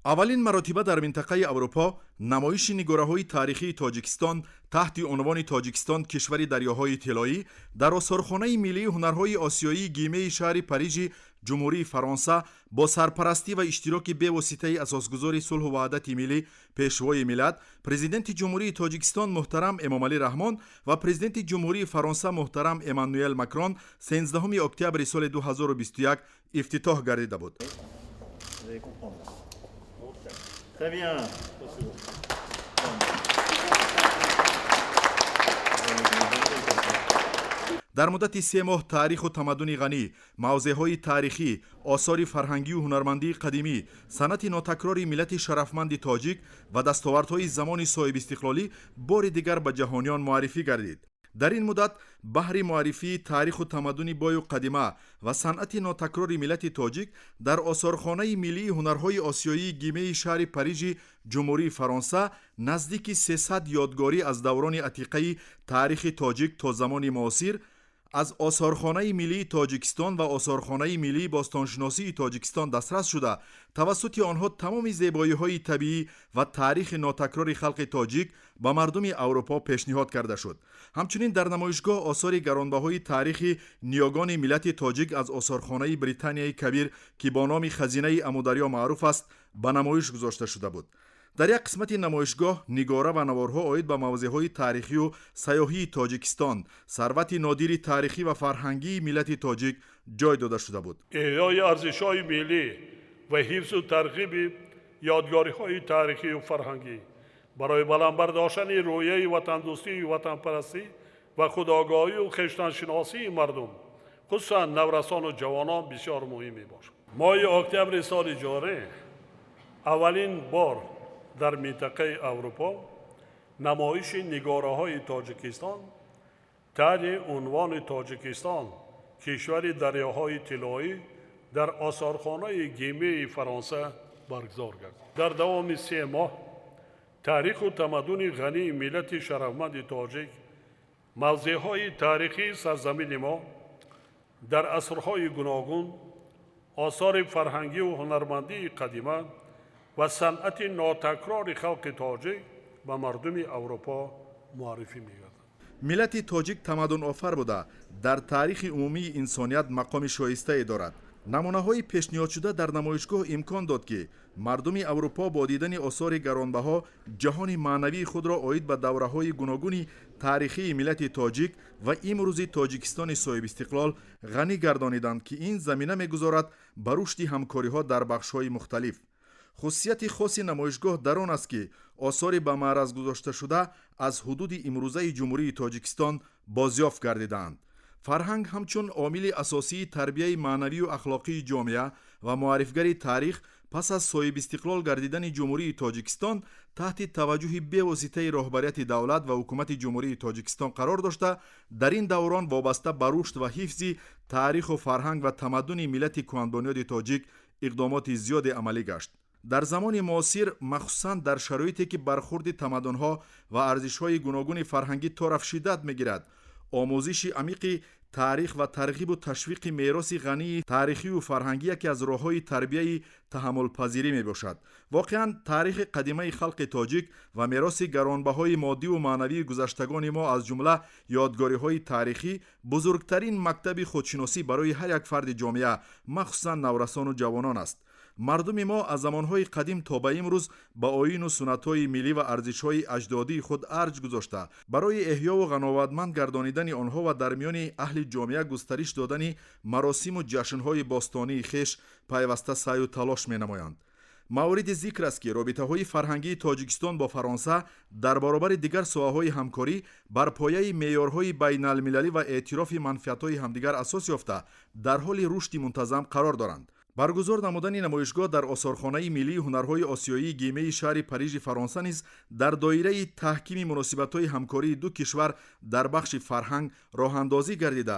Аввалин маротиба дар минтақаи Аврупо намоиши нигораҳои таърихии Тоҷикистон таҳти унвони «Тоҷикистон, кишвари дарёҳои тиллоӣ» дар осорхонаи миллии ҳунарҳои осиёии Гимеи шаҳри Парижи Ҷумҳурии Фаронса бо сарпарастӣ ва иштироки бевоситаи асосгузори сулҳу ваҳдати миллӣ, Пешвои миллат, Президенти Ҷумҳурии Тоҷикистон муҳтарам Эмомалӣ Раҳмон ва Президенти Ҷумҳурии Фаронса муҳтарам Эммануэл Макрон 13 октябри соли 2021 ифтитоҳ гардида буд. Très bien. Дар муддати 3 моҳ таъриху тамаддуни ғанӣ, мавзеъҳои таърихӣ, осори фарҳангию ҳунармандии қадимӣ, санъати нотакрори миллати шарафманди тоҷик ва дастовардҳои замони соҳибистиқлолӣ бори дигар ба ҷаҳониён муаррифӣ гардид. Дар ин муддат баҳри муаррифии таъриху тамаддуни бою қадима ва санъати нотакрори миллати тоҷик дар осорхонаи миллии ҳунарҳои осиёии Гимеи шаҳри Парижи Ҷумҳурии Фаронса наздики 300 ёдгорӣ аз даврони атиқаи таърихи тоҷик то замони муосир аз осорхонаи миллии Тоҷикистон ва осорхонаи миллии бостоншиносии Тоҷикистон дастрас шуда, тавассути онҳо тамоми зебоиҳои табиӣ ва таърихи нотакрори халқи тоҷик ба мардуми Аврупо пешниҳод карда шуд. Ҳамчунин дар намоишгоҳ осори гаронбаҳои таърихи ниёгони миллати тоҷик аз осорхонаи Британияи Кабир, ки бо номи хазинаи Амударё маъруф аст, ба намоиш гузошта шуда буд. Дар як қисмати намоишгоҳ нигора ва наворҳо оид ба мавзеъҳои таърихию сайёҳии Тоҷикистон, сарвати нодири таърихӣ ва фарҳангии миллати тоҷик ҷой дода шуда буд. Эҳёи арзишҳои миллӣ ва ҳифзу тарғиби ёдгориҳои таърихию фарҳангӣ барои баланд бардоштани рӯҳияи ватандӯстию ватанпарастӣ ва худогоҳию хештаншиносии мардум, хусусан наврасону ҷавонон, бисёр муҳим мебошад. Моҳи октябри соли ҷорӣ аввалин бор дар минтақаи Аврупо намоиши нигораҳои Тоҷикистон таҳти унвони «Тоҷикистон, кишвари дарёҳои тиллоӣ» дар осорхонаи Гимеи Фаронса баргузор гардид. Дар давоми 3 моҳ таъриху тамаддуни ғании миллати шарафманди тоҷик, мавзеъҳои таърихии сарзамини мо дар асрҳои гуногун, осори фарҳангию ҳунармандии қадима ва санъати нотакрори халқи тоҷик ба мардуми Аврупо муаррифӣ мегардад. Миллати тоҷик тамаддунофар буда, дар таърихи умумии инсоният мақоми шоистае дорад. Намунаҳои пешниҳодшуда дар намоишгоҳ имкон дод, ки мардуми Аврупо бо дидани осори гаронбаҳо ҷаҳони маънавии худро оид ба давраҳои гуногуни таърихии миллати тоҷик ва имрӯзи Тоҷикистони соҳибистиқлол ғанӣ гардониданд, ки ин замина мегузорад ба рушди ҳамкориҳо дар бахшҳои мухталиф. Хусусияти хоси намоишгоҳ дар он аст, ки осори ба маъраз гузошташуда аз ҳудуди имрӯзаи Ҷумҳурии Тоҷикистон бозёфт гардидаанд. Фарҳанг ҳамчун омили асосии тарбияи маънавию ахлоқии ҷомеа ва муаррифгари таърих пас аз соҳибистиқлол гардидани Ҷумҳурии Тоҷикистон таҳти таваҷҷӯҳи бевоситаи роҳбарияти давлат ва ҳукумати Ҷумҳурии Тоҷикистон қарор дошта, дар ин даврон вобаста ба рушд ва ҳифзи таъриху фарҳанг ва тамаддуни миллати кӯҳанбунёди тоҷик иқдомоти зиёде амалӣ гашт. Дар замони муосир, махсусан дар шароите ки бархурди тамаддунҳо ва арзишҳои гуногуни фарҳангӣ тораф шиддат мегирад, омӯзиши амиқи таърих ва тарғибу ташвиқи мероси ғании таърихию фарҳангӣ яке аз роҳҳои тарбияи таҳаммулпазирӣ мебошад. Воқеан, таърихи қадимаи халқи тоҷик ва мероси гаронбаҳои моддиву маънавии гузаштагони мо, аз ҷумла ёдгориҳои таърихӣ, бузургтарин мактаби худшиносӣ барои ҳар як фарди ҷомеа, махсусан наврасону ҷавонон аст. Мардуми мо аз замонҳои қадим то ба имрӯз ба оину суннатҳои миллӣ ва арзишҳои аҷдодии худ арҷ гузошта, барои эҳёву ғановатманд гардонидани онҳо ва дар миёни аҳли ҷомеа густариш додани маросиму ҷашнҳои бостонии хеш пайваста саъю талош менамоянд. Мавриди зикр аст, ки робитаҳои фарҳангии Тоҷикистон бо Фаронса дар баробари дигар соҳаҳои ҳамкорӣ бар пояи меъёрҳои байналмилалӣ ва эътирофи манфиатҳои ҳамдигар асос ёфта, дар ҳоли рушди мунтазам қарор доранд. Баргузор намудани намоишгоҳ дар осорхонаи миллии ҳунарҳои осиёии Гимеи шаҳри Парижи Фаронса низ дар доираи таҳкими муносибатҳои ҳамкории ду кишвар дар бахши фарҳанг роҳандозӣ гардида,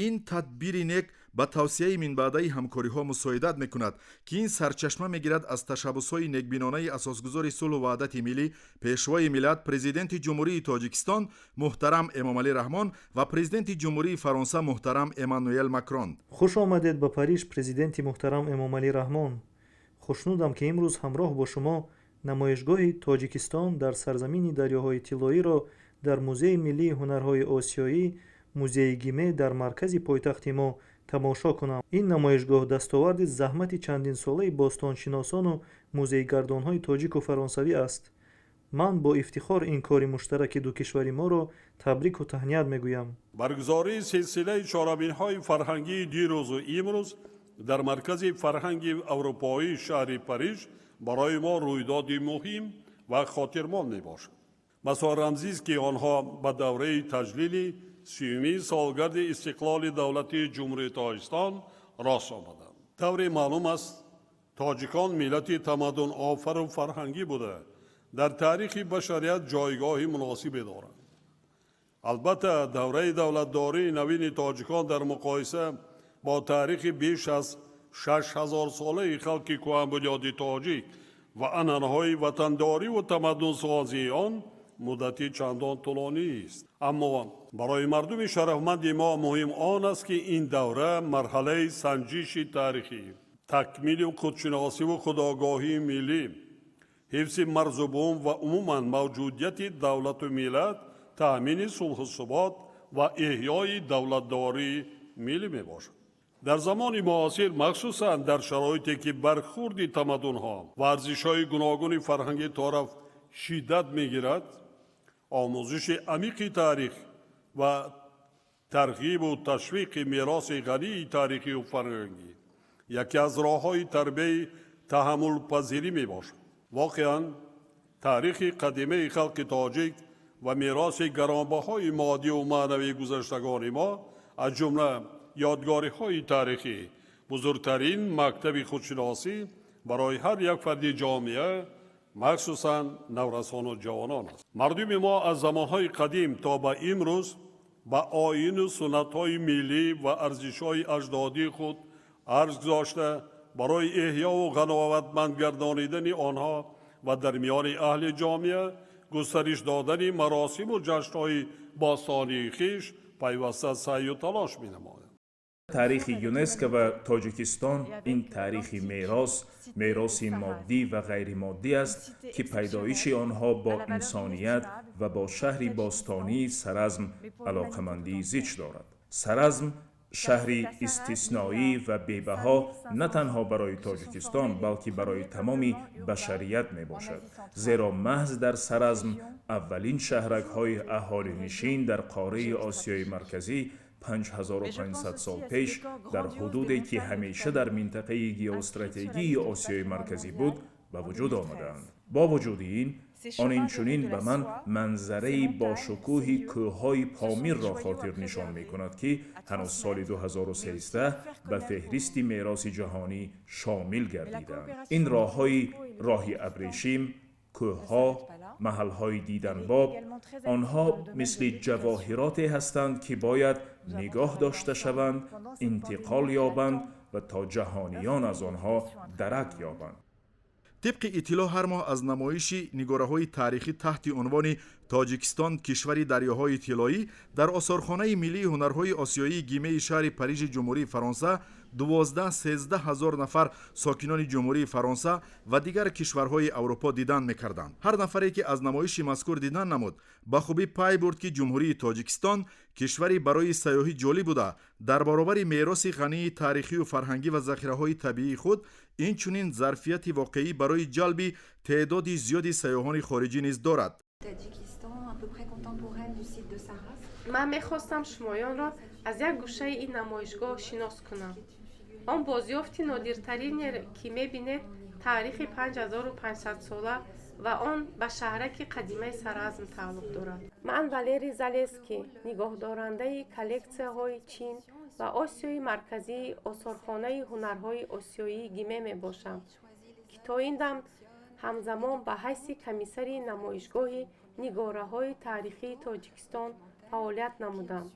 ин тадбири нек ба тавсияи минбаъдаи ҳамкориҳо мусоидат мекунад, ки ин сарчашма мегирад аз ташаббусҳои некбинонаи асосгузори сулҳу ваҳдати миллӣ, Пешвои миллат, Президенти Ҷумҳурии Тоҷикистон муҳтарам Эмомалӣ Раҳмон ва Президенти Ҷумҳурии Фаронса муҳтарам Эммануэл Макрон. Хуш омадед ба Париж, президенти муҳтарам Эмомалӣ Раҳмон. Хушнудам, ки имрӯз ҳамроҳ бо шумо намоишгоҳи Тоҷикистон дар сарзамини дарёҳои тиллоиро дар Музеи миллии ҳунарҳои осиёӣ, музеи Гиме дар маркази пойтахти мо тамошо кунам. Ин намоишгоҳ дастоварди заҳмати чандинсолаи бостоншиносону музейгардонҳои тоҷику фаронсавӣ аст. Ман бо ифтихор ин кори муштараки ду кишвари моро табрику таҳният мегӯям. Баргузории силсилаи чорабиниҳои фарҳангии дирӯзу имрӯз дар Маркази фарҳанги аврупоии шаҳри Париж барои мо рӯйдоди муҳим ва хотирмон мебошад. Басо рамзист, ки онҳо ба давраи таҷлили 30-юмин солгарди истиқлоли давлатии Ҷумҳурии Тоҷикистон рост омаданд. Тавре маълум аст, тоҷикон миллати тамаддунофару фарҳангӣ буда, дар таърихи башарият ҷойгоҳи муносибе доранд. Албатта, давраи давлатдории навини тоҷикон дар муқоиса бо таърихи беш аз 6000-солаи халқи кӯҳанбунёди тоҷик ва анъанаҳои ватандориву тамаддунсозии он муддати чандон тӯлонист. Аммо барои мардуми шарафманди мо муҳим он аст, ки ин давра марҳалаи санҷиши таърихӣ, такмили худшиносиву худогоҳии миллӣ, ҳифзи марзу бум ва умуман мавҷудияти давлату миллат, таъмини сулҳу субот ва эҳёи давлатдории миллӣ мебошад. Дар замони муосир, махсусан дар шароите ки бархурди тамаддунҳо ва арзишҳои гуногуни фарҳангӣ торафт шиддат мегирад, омӯзиши амиқи таърих ва тарғибу ташвиқи мероси ғании таърихию фарҳангӣ яке аз роҳҳои тарбияи таҳаммулпазирӣ мебошад. Воқеан, таърихи қадимаи халқи тоҷик ва мероси гаронбаҳои моддиву маънавии гузаштагони мо, аз ҷумла ёдгориҳои таърихӣ, бузургтарин мактаби худшиносӣ барои ҳар як фарди ҷомеа, махсусан наврасону ҷавонон аст. Мардуми мо аз замонҳои қадим то ба имрӯз ба оину суннатҳои миллӣ ва арзишҳои аҷдодии худ арз гузошта, барои эҳёву ғановатманд гардонидани онҳо ва дар миёни аҳли ҷомеа густариш додани маросиму ҷашнҳои бостонии хиш пайваста саъю талош менамояд. Таърихи ЮНЕСКО ва Тоҷикистон ин таърихи мерос, мероси моддӣ ва ғайримоддӣ аст, ки пайдоиши онҳо бо инсоният ва бо шаҳри бостонии Саразм алоқамандии зич дорад. Саразм шаҳри истисноӣ ва бебаҳо на танҳо барои Тоҷикистон, балки барои тамоми башарият мебошад, зеро маҳз дар Саразм аввалин шаҳракҳои аҳолинишин дар қораи Осиёи Марказӣ 5500 сол пеш дар ҳудуде, ки ҳамеша дар минтақаи геостратегии Осиёи Марказӣ буд, ба вуҷуд омадаанд. Бо вуҷуди ин, он инчунин ба ман манзараи бошукӯҳи кӯҳҳои Помирро хотирнишон мекунад, ки ҳанӯз соли 2013 ба феҳристи мероси ҷаҳонӣ шомил гардиданд. Ин роҳҳои роҳи абрешим, кӯҳҳо, маҳалҳои диданбоб, онҳо мисли ҷавоҳироте ҳастанд, ки бояд нигоҳ дошта шаванд, интиқол ёбанд ва то ҷаҳониён аз онҳо дарак ёбанд. Тибқи иттилоъ, ҳар моҳ аз намоиши нигораҳои таърихӣ таҳти унвони «Тоҷикистон кишвари дарёҳои тиллоӣ» дар Осорхонаи миллии ҳунарҳои осиёии Гимеи шаҳри Парижи Ҷумҳурии Фаронса 12-13 ҳазор нафар сокинони Ҷумҳурии Фаронса ва дигар кишварҳои Аврупо дидан мекарданд. Ҳар нафаре, ки аз намоиши мазкур дидан намуд, ба хубӣ пай бурд, ки Ҷумҳурии Тоҷикистон кишвари барои сайёҳӣ ҷолиб буда, дар баробари мероси ғании таърихию фарҳангӣ ва захираҳои табиии худ, инчунин зарфияти воқеӣ барои ҷалби теъдоди зиёди сайёҳони хориҷӣ низ дорад. Ман мехостам шумоёнро аз як гӯшаи ин намоишгоҳ шинос кунам. Он бозёфти нодиртарине, ки мебинед, таърихи 5500-сола ва он ба шаҳраки қадимаи Саразм тааллуқ дорад. Ман Валерий Залеский, нигоҳдорандаи коллексияҳои Чин ва Осиёи Марказии Осорхонаи ҳунарҳои осиёии Гиме мебошам, ки то ин дам ҳамзамон ба ҳайси комиссари намоишгоҳи нигораҳои таърихии Тоҷикистон фаъолият намудам.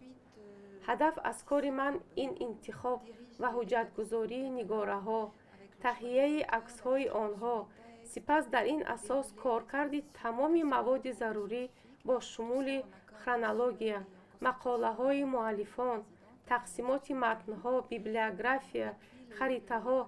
Ҳадаф аз кори ман ин интихоб ва ҳуҷҷатгузории нигораҳо, таҳияи аксҳои онҳо, сипас дар ин асос коркарди тамоми маводи зарурӣ бо шумули хронология, мақолаҳои муаллифон, тақсимоти матнҳо, библиография, харитаҳо,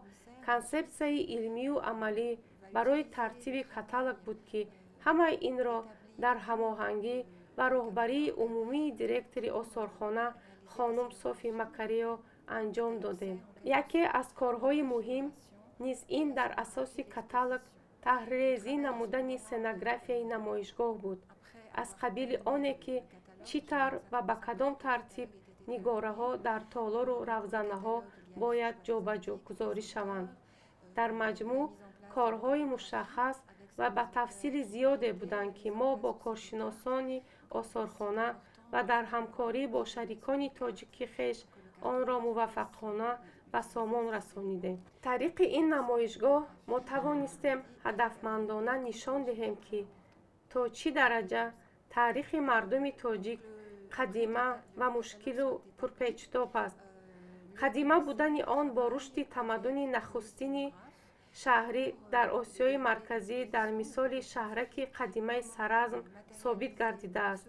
Консепсияи илмию амалӣ барои тартиби каталог буд, ки ҳамаи инро дар ҳамоҳангӣ ва роҳбарии умумии директори осорхона хонум Софи Макарио анҷом додем. Яке аз корҳои муҳим низ ин дар асоси каталог таҳриррезӣ намудани сценографияи намоишгоҳ буд, аз қабили оне ки чӣ тавр ва ба кадом тартиб нигораҳо дар толору равзанаҳо бояд ҷобаҷогузорӣ шаванд. Дар маҷмӯъ, корҳои мушаххас ва ба тафсили зиёде буданд, ки мо бо коршиносони осорхона ва дар ҳамкорӣ бо шарикони тоҷики хеш онро муваффақона ба сомон расонидем. Тариқи ин намоишгоҳ мо тавонистем ҳадафмандона нишон диҳем, ки то чӣ дараҷа таърихи мардуми тоҷик қадима ва мушкилу пурпечутоб аст. Қадима будани он бо рушди тамаддуни нахустини шаҳрӣ дар Осиёи Марказӣ дар мисоли шаҳраки қадимаи Саразм собит гардидааст.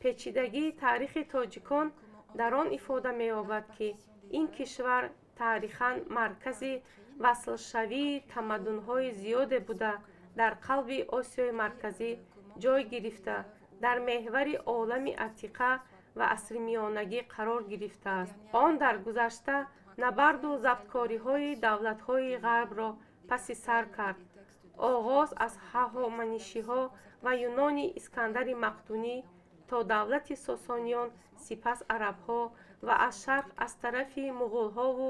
Печидагии таърихи тоҷикон дар он ифода меёбад, ки ин кишвар таърихан маркази васлшавии тамаддунҳои зиёде буда, дар қалби Осиёи Марказӣ ҷой гирифта, дар меҳвари олами атиқа ва асримиёнагӣ қарор гирифтааст. Он дар гузашта набарду забткориҳои давлатҳои ғарбро паси сар кард, оғоз аз ҳахоманишиҳо ва Юнони Искандари Мақдунӣ то давлати Сосониён, сипас арабҳо ва аз шарқ аз тарафи муғулҳову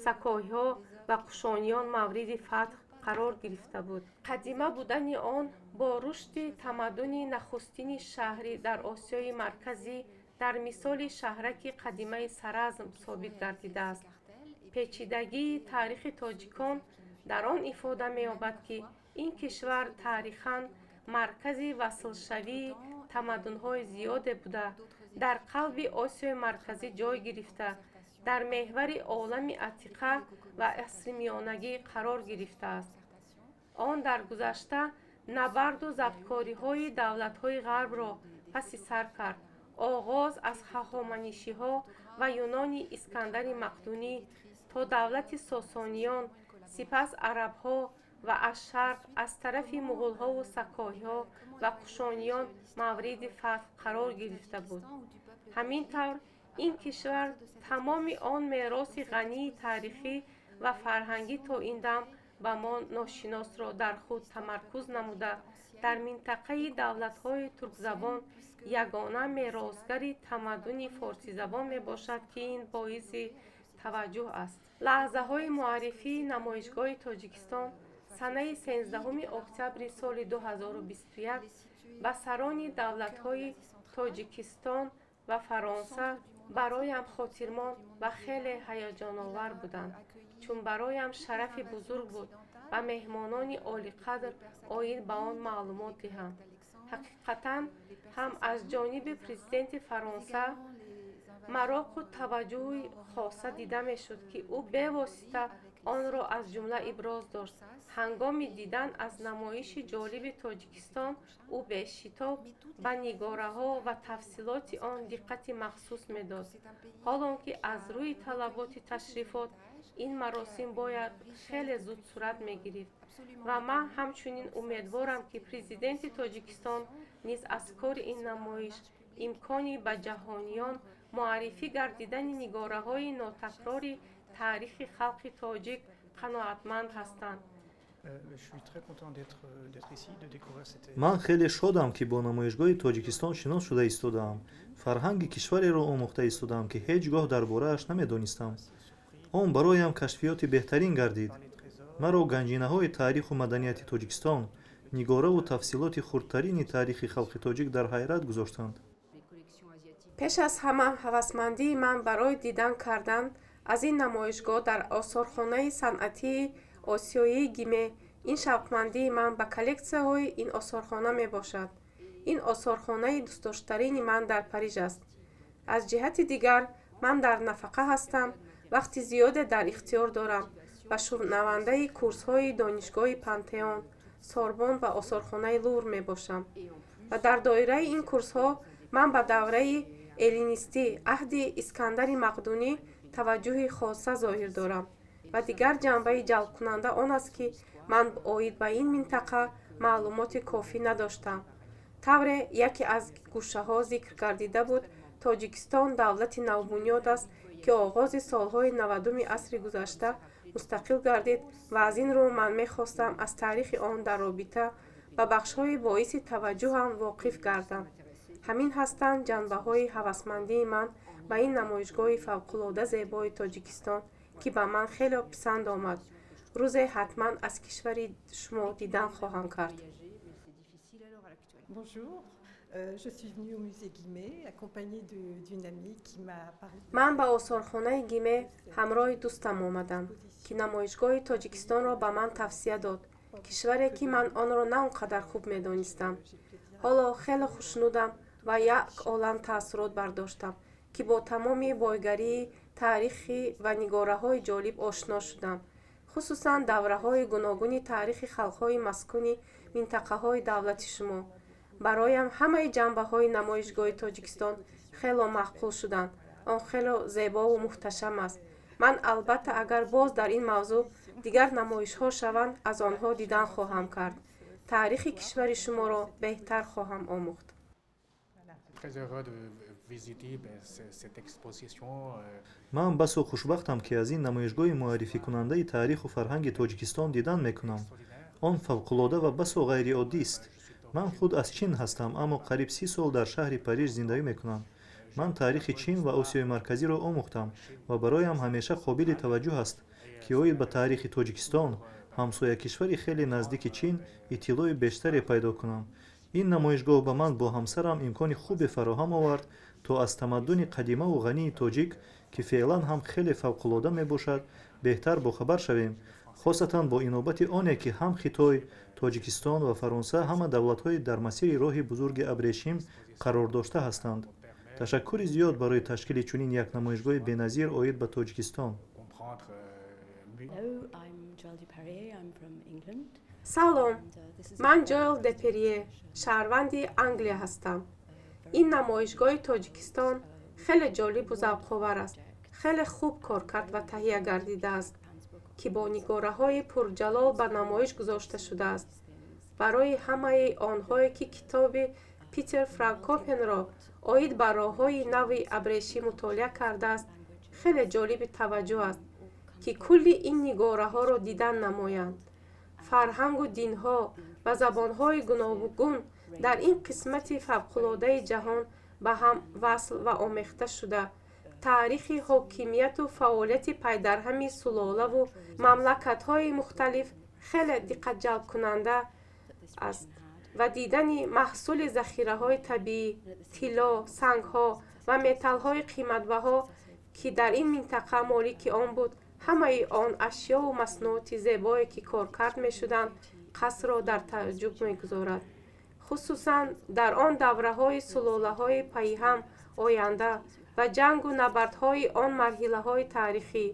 сакоҳиҳо ва кушониён мавриди фатҳ қарор гирифта буд. Қадима будани он бо рушди тамаддуни нахустини шаҳрӣ дар Осиёи Марказӣ дар мисоли шаҳраки қадимаи Саразм собит гардидааст. Печидагии таърихи тоҷикон дар он ифода меёбад, ки ин кишвар таърихан маркази васлшавии тамаддунҳои зиёде буда, дар қалби Осиёи Марказӣ ҷой гирифта, дар меҳвари олами атиқа ва асримиёнагӣ қарор гирифтааст. Он дар гузашта набарду забткориҳои давлатҳои ғарбро паси сар кард, оғоз аз ҳахоманишиҳо ва Юнони Искандари Мақдунӣ то давлати Сосониён, сипас арабҳо ва аз шарқ аз тарафи муғулҳову сакоҳиҳо ва кушониён мавриди фатҳ қарор гирифта буд. Ҳамин тавр, ин кишвар тамоми он мероси ғании таърихӣ ва фарҳангӣ то ин дам ба мо ношиносро дар худ тамаркуз намуда, дар минтақаи давлатҳои туркзабон ягона меросгари тамаддуни форсизабон мебошад, ки ин боиси таваҷҷӯҳ аст. Лаҳзаҳои муаррифии намоишгоҳи Тоҷикистон санаи 13 октябри соли 2021 ба сарони давлатҳои Тоҷикистон ва Фаронса бароям хотирмон ва хеле ҳаяҷоновар буданд, чун бароям шарафи бузург буд ба меҳмонони олиқадр оид ба он маълумот диҳам. Ҳақиқатан ҳам аз ҷониби президенти Фаронса мароқу таваҷҷӯҳи хоса дида мешуд, ки ӯ бевосита онро аз ҷумла иброз дошт. Ҳангоми дидан аз намоиши ҷолиби Тоҷикистон ӯ бешитоб ба нигораҳо ва тафсилоти он диққати махсус медод, ҳолон ки аз рӯи талаботи ташрифот ин маросим бояд хеле зуд сурат мегирифт. Ва ман ҳамчунин умедворам, ки президенти Тоҷикистон низ аз кори ин намоиш, имкони ба ҷаҳониён муаррифӣ гардидани нигораҳои нотакрори таърихи халқи тоҷик қаноатманд ҳастанд. Ман хеле шодам, ки бо намоишгоҳи Тоҷикистон шинос шуда истодаам. Фарҳанги кишвареро омӯхта истодаам, ки ҳеҷ гоҳ дар борааш намедонистам. Он бароям кашфиёти беҳтарин гардид. Маро ганҷинаҳои таъриху маданияти Тоҷикистон, нигораву тафсилоти хурдтарини таърихи халқи тоҷик дар ҳайрат гузоштанд. Пеш аз ҳама, ҳавасмандии ман барои дидан кардан аз ин намоишгоҳ дар осорхонаи санъатии осиёии Гиме ин шавқмандии ман ба коллексияҳои ин осорхона мебошад. Ин осорхонаи дӯстдоштарини ман дар Париж аст. Аз ҷиҳати дигар, ман дар нафақа ҳастам, вақти зиёде дар ихтиёр дорам ва шунавандаи курсҳои донишгоҳи Пантеон, Сорбон ва осорхонаи Лувр мебошам. Ва дар доираи ин курсҳо ман ба давраи эллинистӣ, аҳди Искандари Мақдунӣ таваҷҷӯҳи хоса зоҳир дорам. Ва дигар ҷанбаи ҷалбкунанда он аст, ки ман оид ба ин минтақа маълумоти кофӣ надоштам. Тавре яке аз гӯшаҳо зикр гардида буд, Тоҷикистон давлати навбунёд аст, ки оғози солҳои 90-уми асри гузашта мустақил гардид ва аз ин рӯ ман мехостам аз таърихи он дар робита ба бахшҳои боиси таваҷҷӯҳам воқиф гардам. Ҳамин ҳастанд ҷанбаҳои ҳавасмандии ман ба ин намоишгоҳи фавқулода зебои Тоҷикистон, ки ба ман хеле писанд омад. Рӯзе ҳатман аз кишвари шумо дидан хоҳам кард. Ман ба осорхонаи Гиме ҳамроҳи дӯстам омадам, ки намоишгоҳи Тоҷикистонро ба ман тавсия дод, кишваре, ки ман онро на он қадар хуб медонистам. Ҳоло хеле хушнудам ва як олам таассурот бардоштам, ки бо тамоми бойгарии таърихӣ ва нигораҳои ҷолиб ошно шудам, хусусан давраҳои гуногуни таърихи халқҳои маскуни минтақаҳои давлати шумо. Бароям ҳамаи ҷанбаҳои намоишгоҳи Тоҷикистон хело маъқул шуданд. Он хело зебову муҳташам аст. Ман албатта, агар боз дар ин мавзӯъ дигар намоишҳо шаванд, аз онҳо дидан хоҳам кард. Таърихи кишвари шуморо беҳтар хоҳам омӯхт. Ман басо хушбахтам, ки аз ин намоишгоҳи муаррификунандаи таъриху фарҳанги Тоҷикистон дидан мекунам. Он фавқулода ва басо ғайриоддист. Ман худ аз Чин ҳастам, аммо қариб 30 сол дар шаҳри Париж зиндагӣ мекунам. Ман таърихи Чин ва Осиёи Марказиро омӯхтам ва бароям ҳамеша қобили таваҷҷӯҳ аст, ки оид ба таърихи Тоҷикистон, ҳамсоя кишвари хеле наздики Чин, иттилои бештаре пайдо кунам. Ин намоишгоҳ ба ман бо ҳамсарам имкони хубе фароҳам овард, то аз тамаддуни қадимаву ғании тоҷик, ки феълан ҳам хеле фавқулода мебошад, беҳтар бохабар шавем, хосатан бо инобати оне, ки ҳам Хитой, Тоҷикистон ва Фаронса ҳама давлатҳои дар масири роҳи бузурги абрешим қарор дошта ҳастанд. Ташаккури зиёд барои ташкили чунин як намоишгоҳи беназир оид ба Тоҷикистон. Салом, ман Ҷоэл Деперье, шаҳрванди Англия ҳастам. Ин намоишгоҳи Тоҷикистон хеле ҷолибу завқовар аст, хеле хуб коркард ва таҳия гардидааст, ки бо нигораҳои пурҷалол ба намоиш гузошта шудааст. Барои ҳамаи онҳое, ки китоби Питер Франкопенро оид ба роҳҳои нави абрешӣ мутолиа кардааст, хеле ҷолиби таваҷҷӯҳ аст, ки кулли ин нигораҳоро дидан намоянд. Фарҳангу динҳо ва забонҳои гуногун дар ин қисмати фавқулодаи ҷаҳон ба ҳам васл ва омехта шуда, таърихи ҳокимияту фаъолияти пайдарҳами сулолаву мамлакатҳои мухталиф хеле диққатҷалбкунанда аст ва дидани маҳсули захираҳои табиӣ, тилло, сангҳо ва металлҳои қиматбаҳо, ки дар ин минтақа молики он буд, ҳамаи он ашёву маснуоти зебое, ки коркард мешуданд, қасрро дар тааҷҷуб мегузорад. Хусусан дар он давраҳои сулолаҳои пайҳам оянда ва ҷангу набардҳои он марҳилаҳои таърихӣ,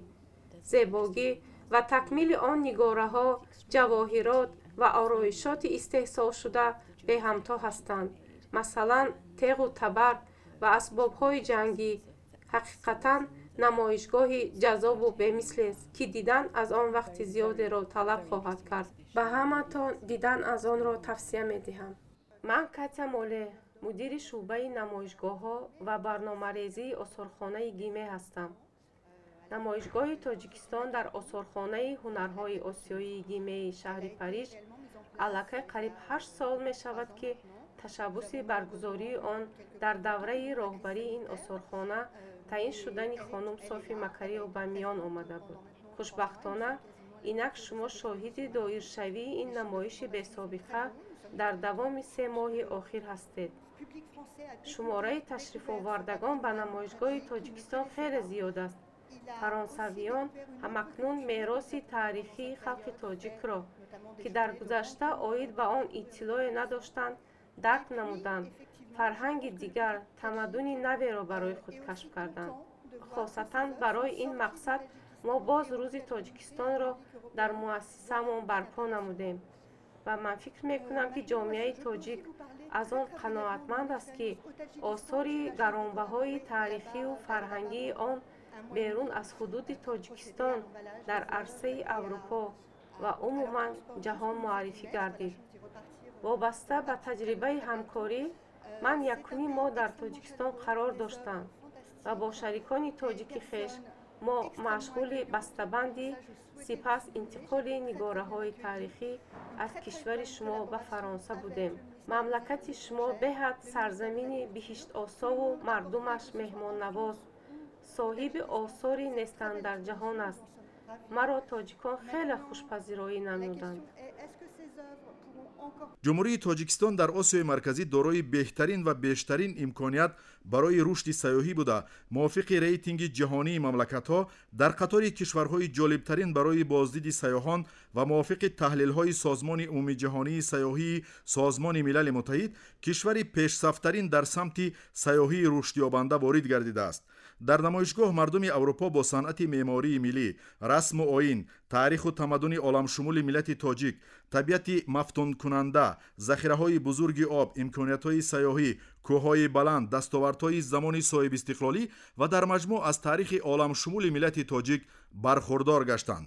зебогӣ ва такмили он нигораҳо, ҷавоҳирот ва ороишоти истеҳсолшуда беҳамто ҳастанд. Масалан, теғу табар ва асбобҳои ҷангӣ. Ҳақиқатан намоишгоҳи ҷаззобу бемислест, ки дидан аз он вақти зиёдеро талаб хоҳад кард. Ба ҳаматон дидан аз онро тавсия медиҳам. Ман Катя Моле, мудири шӯъбаи намоишгоҳҳо ва барномарезии осорхонаи Гиме ҳастам. Намоишгоҳи Тоҷикистон дар осорхонаи ҳунарҳои осиёии Гимеи шаҳри Париж аллакай қариб 8 сол мешавад, ки ташаббуси баргузории он дар давраи роҳбарии ин осорхона таъин шудани хонум Софи Макарио ба миён омада буд. Хушбахтона, инак шумо шоҳиди доиршавии ин намоиши бесобиқа дар давоми 3 моҳи охир ҳастед. Шумораи ташрифовардагон ба намоишгоҳи Тоҷикистон хеле зиёд аст. Фаронсавиён ҳамакнун мероси таърихии халқи тоҷикро, ки дар гузашта оид ба он иттилоъе надоштанд, дарк намуданд, фарҳанги дигар, тамаддуни наверо барои худ кашф карданд. Хосатан барои ин мақсад мо боз рӯзи Тоҷикистонро дар муассисамон барпо намудем ва ман фикр мекунам, ки ҷомеаи тоҷик аз он қаноатманд аст, ки осори гаронбаҳои таърихию фарҳангии он Берун аз ҳудуди Тоҷикистон дар арсаи Аврупо ва умуман ҷаҳон муаррифӣ гардид. Вобаста ба таҷрибаи ҳамкорӣ, ман якуним моҳ дар Тоҷикистон қарор доштам ва бо шарикони тоҷики хеш мо машғули бастабандӣ, сипас интиқоли нигораҳои таърихӣ аз кишвари шумо ба Фаронса будем. Мамлакати шумо беҳад сарзамини биҳиштосову мардумаш меҳмоннавоз, соҳиби осори нестанд дар ҷаҳон аст. Маро тоҷикон хеле хушпазироӣ намуданд. Ҷумҳурии Тоҷикистон дар Осиёи Марказӣ дорои беҳтарин ва бештарин имконият барои рушди сайёҳӣ буда, мувофиқи рейтинги ҷаҳонии мамлакатҳо дар қатори кишварҳои ҷолибтарин барои боздиди сайёҳон ва мувофиқи таҳлилҳои Созмони умумиҷаҳонии сайёҳии Созмони Милали Муттаҳид кишвари пешсафтарин дар самти сайёҳии рушдёбанда ворид гардидааст. Дар намоишгоҳ мардуми Аврупо бо санъати меъмории миллӣ, расму оин, таъриху тамаддуни оламшумули миллати тоҷик, табиати мафтункунанда, захираҳои бузурги об, имкониятҳои сайёҳӣ, кӯҳҳои баланд, дастовардҳои замони соҳибистиқлолӣ ва дар маҷмӯъ аз таърихи оламшумули миллати тоҷик бархурдор гаштанд.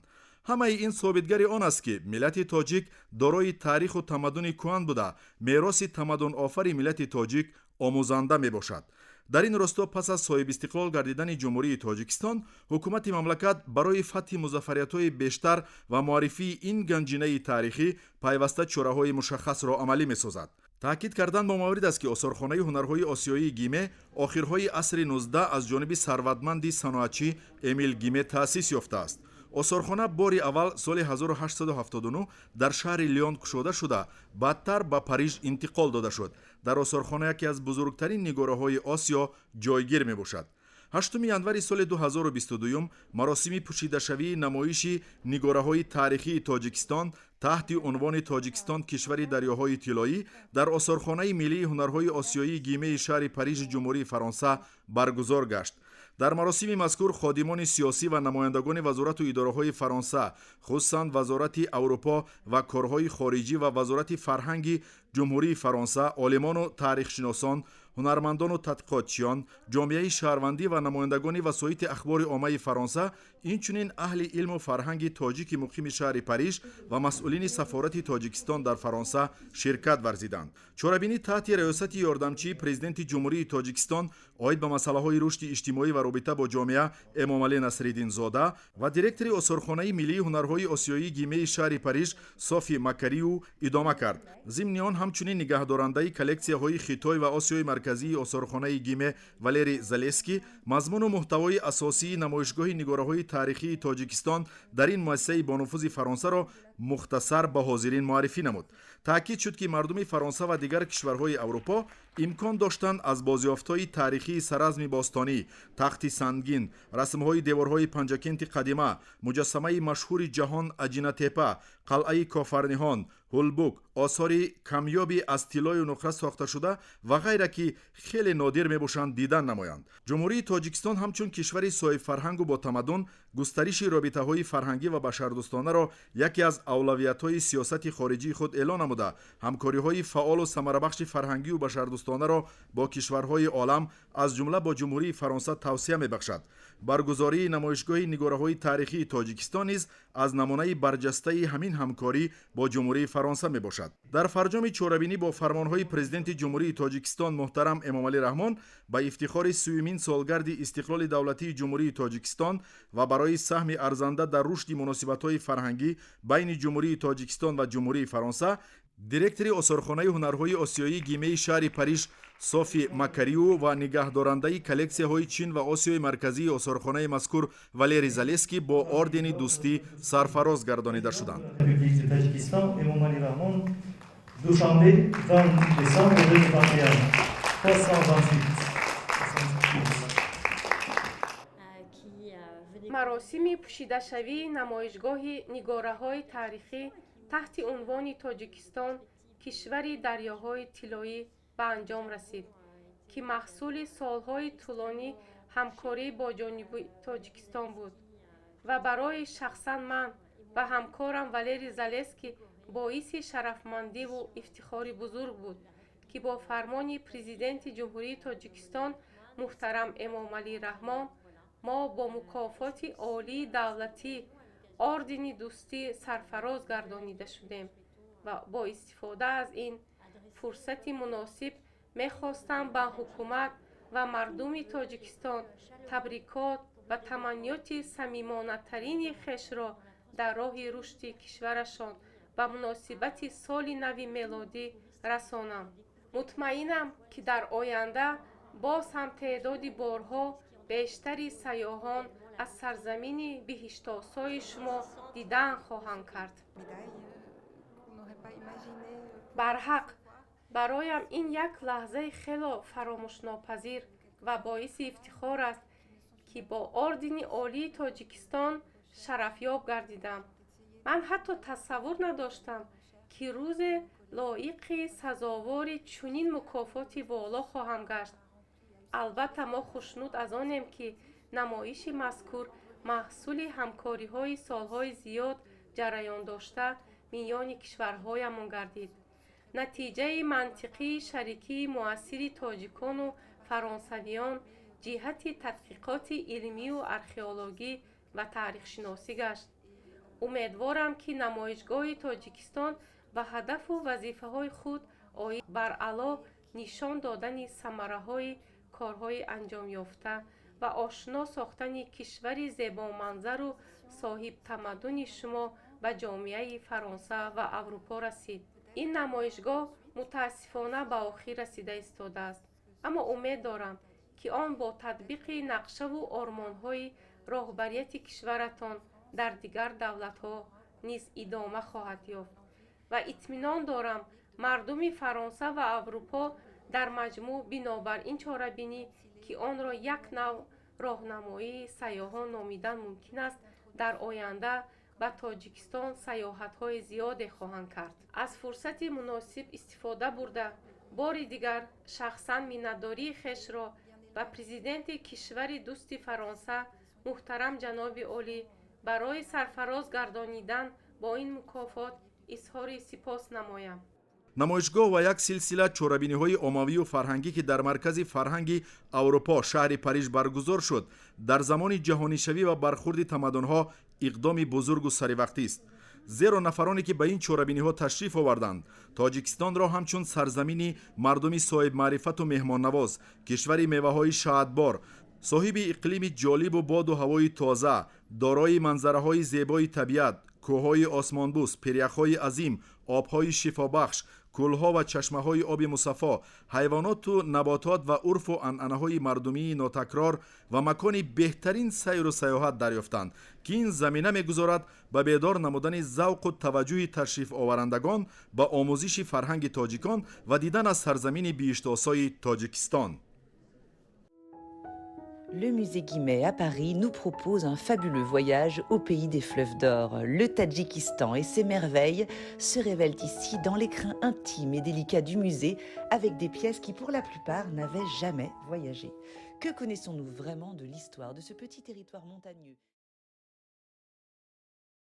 Ҳамаи ин собитгари он аст, ки миллати тоҷик дорои таъриху тамаддуни кӯҳан буда, мероси тамаддунофари миллати тоҷик омӯзанда мебошад. Дар ин росто пас аз соҳибистиқлол гардидани Ҷумҳурии Тоҷикистон ҳукумати мамлакат барои фатҳи музаффариятҳои бештар ва муаррифии ин ганҷинаи таърихӣ пайваста чораҳои мушаххасро амалӣ месозад. Таъкид кардан бо маврид аст, ки осорхонаи ҳунарҳои осиёии Гиме охирҳои асри 19 аз ҷониби сарватманди саноатчӣ Эмил Гиме таъсис ёфтааст. Осорхона бори аввал соли 1879 дар шаҳри Лион кушода шуда, баъдтар ба Париж интиқол дода шуд. Дар осорхона яке аз бузургтарин нигораҳои Осиё ҷойгир мебошад. 8 январи соли 2022 маросими пӯшидашавии намоиши нигораҳои таърихии Тоҷикистон таҳти унвони «Тоҷикистон кишвари дарёҳои тиллоӣ» дар осорхонаи миллии ҳунарҳои осиёии Гимеи шаҳри Парижи Ҷумҳурии Фаронса баргузор гашт. Дар маросими мазкур ходимони сиёсӣ ва намояндагони вазорату идораҳои Фаронса, хусусан Вазорати Аврупо ва корҳои хориҷӣ ва Вазорати фарҳанги Ҷумҳурии Фаронса, олимону таърихшиносон, ҳунармандону тадқиқотчиён, ҷомеаи шаҳрвандӣ ва намояндагони васоити ахбори оммаи Фаронса, инчунин аҳли илму фарҳанги тоҷики муқими шаҳри Париж ва масъулини сафорати Тоҷикистон дар Фаронса ширкат варзиданд. Чорабинӣ таҳти раёсати ёрдамчии президенти Ҷумҳурии Тоҷикистон оид ба масъалаҳои рушди иҷтимоӣ ва робита бо ҷомеа Эмомалӣ Насриддинзода ва директори осорхонаи миллии ҳунарҳои осиёии Гимеи шаҳри Париж Софи Макариу идома кард. Зимни он ҳамчунин нигаҳдорандаи коллексияҳои Хитой ва Осиёи Марказии осорхонаи Гиме Валерий Залеский мазмуну муҳтавои асосии намоишгоҳи нигораҳои таърихии Тоҷикистон дар ин муассисаи бонуфузи Фаронсаро мухтасар ба ҳозирин муаррифӣ намуд. Таъкид шуд, ки мардуми Фаронса ва дигар кишварҳои Аврупо имкон доштанд аз бозёфтҳои таърихии саразми бостонӣ, тахти сангин, расмҳои деворҳои Панҷакенти қадима, муҷассамаи машҳури ҷаҳон Аҷинатепа, қалъаи Кофарниҳон, Ҳулбук, осори камёби аз тиллою нуқра сохташуда ва ғайра, ки хеле нодир мебошанд, дидан намоянд. Ҷумҳурии Тоҷикистон ҳамчун кишвари соҳибфарҳангу ботамаддун густариши робитаҳои фарҳангӣ ва башардӯстонаро яке аз авлавиятҳои сиёсати хориҷии худ эълон намуда, ҳамкориҳои фаъолу самарабахши фарҳангию башардӯстонаро бо кишварҳои олам, аз ҷумла бо Ҷумҳурии Фаронса тавсия мебахшад. Баргузории намоишгоҳи нигораҳои таърихии Тоҷикистон низ аз намунаи барҷастаи ҳамин ҳамкорӣ бо Ҷумҳурии Фаронса мебошад. Дар фарҷоми чорабинӣ бо фармонҳои президенти Ҷумҳурии Тоҷикистон муҳтарам Эмомалӣ Раҳмон ба ифтихори сеюмин солгарди истиқлоли давлатии Ҷумҳурии Тоҷикистон ва барои саҳми арзанда дар рушди муносибатҳои фарҳангӣ байни Ҷумҳурии Тоҷикистон ва Ҷумҳурии Фаронса, директори осорхонаи ҳунарҳои осиёии Гимеи шаҳри Париж Софи Макариу ва нигаҳдорандаи коллексияҳои Чин ва Осиёи Марказии осорхонаи мазкур Валерий Залеский бо ордени дӯстӣ сарфароз гардонида шуданд. Душанбе, 20 décembre 2021, 328. Маросими пӯшидашавии намоишгоҳи нигораҳои таърихӣ таҳти унвони «Тоҷикистон кишвари дарёҳои тиллоӣ» ба анҷом расид, ки маҳсули солҳои тӯлонӣ ҳамкорӣ бо ҷониби Тоҷикистон буд ва барои шахсан ман ва ҳамкорам Валерий Залеский боиси шарафмандиву ифтихори бузург буд, ки бо фармони президенти Ҷумҳурии Тоҷикистон муҳтарам Эмомалӣ Раҳмон Мо бо мукофоти олии давлатӣ, Ордени Дӯстӣ, сарфароз гардонида шудем ва бо истифода аз ин фурсати муносиб мехостам ба ҳукумат ва мардуми Тоҷикистон табрикот ва таманниёти самимонатарини хешро дар роҳи рушди кишварашон ба муносибати соли нави мелодӣ расонам. Мутмаинам, ки дар оянда боз ҳам теъдоди борҳо бештари сайёҳон аз сарзамини биҳиштосои шумо дидан хоҳанд кард. Барҳақ, бароям ин як лаҳзаи хело фаромӯшнопазир ва боиси ифтихор аст, ки бо Ордени Олии Тоҷикистон шарафёб гардидам. Ман ҳатто тасаввур надоштам, ки рӯзе лоиқи сазовори чунин мукофоти воло хоҳам гашт. Албатта, мо хушнуд аз онем, ки намоиши мазкур маҳсули ҳамкориҳои солҳои зиёд ҷараён дошта миёни кишварҳоямон гардид. Натиҷаи мантиқии шарикии муассири тоҷикону фаронсавиён ҷиҳати тадқиқоти илмию археологӣ ва таърихшиносӣ гашт. Умедворам, ки намоишгоҳи Тоҷикистон ба ҳадафу вазифаҳои худ оид баръало нишон додани самараҳои корҳои анҷомёфта ва ошно сохтани кишвари зебоманзару соҳибтамаддуни шумо ба ҷомеаи Фаронса ва Аврупо расид. Ин намоишгоҳ мутаассифона ба охир расида истодааст, аммо умед дорам, ки он бо татбиқи нақшаву ормонҳои роҳбарияти кишваратон дар дигар давлатҳо низ идома хоҳад ёфт ва итминон дорам, мардуми Фаронса ва Аврупо дар маҷмӯъ бинобар ин чорабинӣ, ки онро як нав роҳнамоии сайёҳон номидан мумкин аст, дар оянда ба Тоҷикистон сайёҳатҳои зиёде хоҳанд кард. Аз фурсати муносиб истифода бурда, бори дигар шахсан миннатдории хешро ба президенти кишвари дӯсти Фаронса, муҳтарам ҷаноби олӣ, барои сарфароз гардонидан бо ин мукофот изҳори сипос намоям. Намоишгоҳ ва як силсила чорабиниҳои оммавию фарҳангӣ, ки дар Маркази фарҳанги Аврупо, шаҳри Париж, баргузор шуд, дар замони ҷаҳонишавӣ ва бархурди тамаддунҳо иқдоми бузургу саривақтист, зеро нафароне, ки ба ин чорабиниҳо ташриф оварданд, Тоҷикистонро ҳамчун сарзамини мардуми соҳибмаърифату меҳмоннавоз, кишвари меваҳои шаҳдбор, соҳиби иқлими ҷолибу боду ҳавои тоза, дорои манзараҳои зебои табиат, кӯҳҳои осмонбӯс, пиряхҳои азим, обҳои шифобахш, кӯлҳо ва чашмаҳои оби мусаффо, ҳайвоноту наботот ва урфу анъанаҳои мардумии нотакрор ва макони беҳтарин сайру сайёҳат дарёфтанд, ки ин замина мегузорад ба бедор намудани завқу таваҷҷӯҳи ташрифоварандагон ба омӯзиши фарҳанги тоҷикон ва дидан аз сарзамини биҳиштосои Тоҷикистон. Le musée Guimet à Paris nous propose un fabuleux voyage au pays des fleuves d'or. Le Tadjikistan et ses merveilles se révèlent ici dans l'écrin intime et délicat du musée, avec des pièces qui pour la plupart n'avaient jamais voyagé. Que connaissons-nous vraiment de l'histoire de ce petit territoire montagneux?